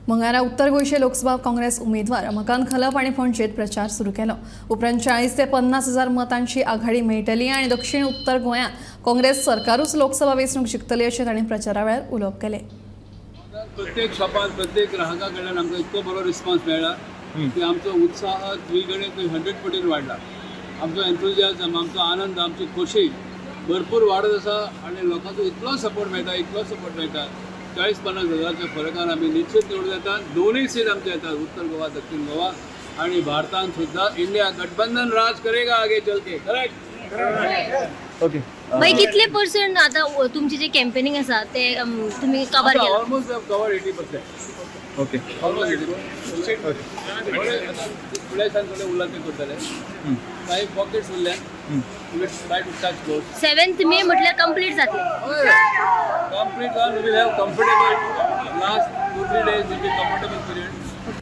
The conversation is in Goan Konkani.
मंगळारा उत्तर गोंयचे लोकसभा काँग्रेस उमेदवार रमाकांत खलप हांणी पणजेत प्रचार सुरू केलो. उपरांत 40 ते 50 हजार मतांची आघाडी मेळटली आनी दक्षिण उत्तर गोंयांत काँग्रेस सरकारूच लोकसभा वेंचणूक जिखतली अशें तांणी प्रचारा वेळार उलोवप केलें. प्रत्येक शॉपान, प्रत्येक ग्राहका कडल्यान आमकां इतको बरो रिस्पॉन्स मेळ्ळा की आमचो उत्साह द्विगणीत, 100 पटीन वाडला. आमचो एन्थुजियाजम, आमचो आनंद, आमची खोशी भरपूर वाडत आसा आनी लोकांचो इतलो सपोर्ट मेळटा, इतलो सपोर्ट मेळटा. 40-50 हजाराच्या फरकान आमी निश्चित निवडून येतात. दोनूय सीट आमचे येतात, उत्तर गोवा, दक्षिण गोवा आणि भारतान सुद्धा इंडिया गठबंधन राज करेगा आगे चल के. करेक्ट. ओके. मागीर कितले पर्संट आता तुमचे जे कॅम्पेनिंग आसा ते तुम्ही कवर केला? Almost cover 80%. Okay. Almost 80. फुडें दिसान थोडे उरला ते करतले. काही पॉकेट्स उरले, we try to touch those. 7 May म्हटल्यार कंप्लीट जातले? Complete, we will have comfortable last 2-3 days will be comfortable period.